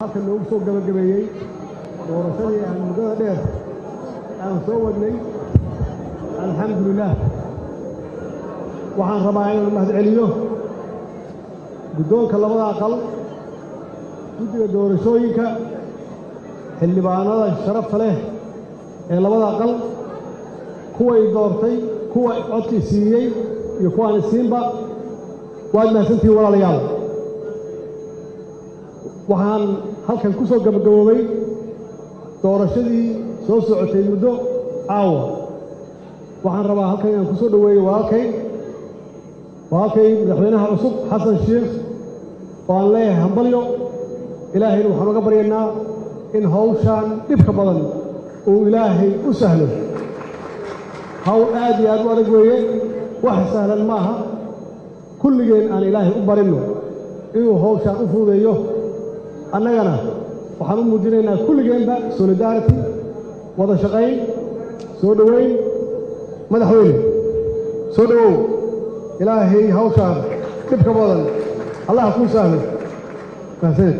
Halkan noogu soo gabagabeeyey doorashadii aan muddada dheer aan soo wadnay. Alxamdulilah. Waxaan rabaa inaan mahadceliyo guddoonka labada aqal, guddiga doorashooyinka, xildhibaanada sharafta leh ee labada aqal, kuway doortay, kuwa codkii siiyey iyo kuwaan isiinba. Waad mahadsantihiin, walaalayaal. Waxaan halkan ku soo gabagaboobay doorashadii soo socotay muddo caawa. Waxaan rabaa halkan inaan ku soo dhoweeyo walaalkay madaxweynaha cusub, Xasan Sheikh, oo aan leeyahay hambalyo. Ilaahayna waxaan uga baryaynaa in hawshaan dhibka badan uu Ilaahay u sahlo. Hawl aad iyo aad u adag weeye, wax sahlan ma aha. Kulligeen aan Ilaahay u barinno inuu hawshaan u fududeeyo. Annagana waxaan u muujinaynaa kulligeenba solidarity, wada shaqayn, soo dhoweyn. Madaxweyne, soo dhowow. Ilaahay hawshaan dhibka badan Allah kuu sahlo. Mahadsanid.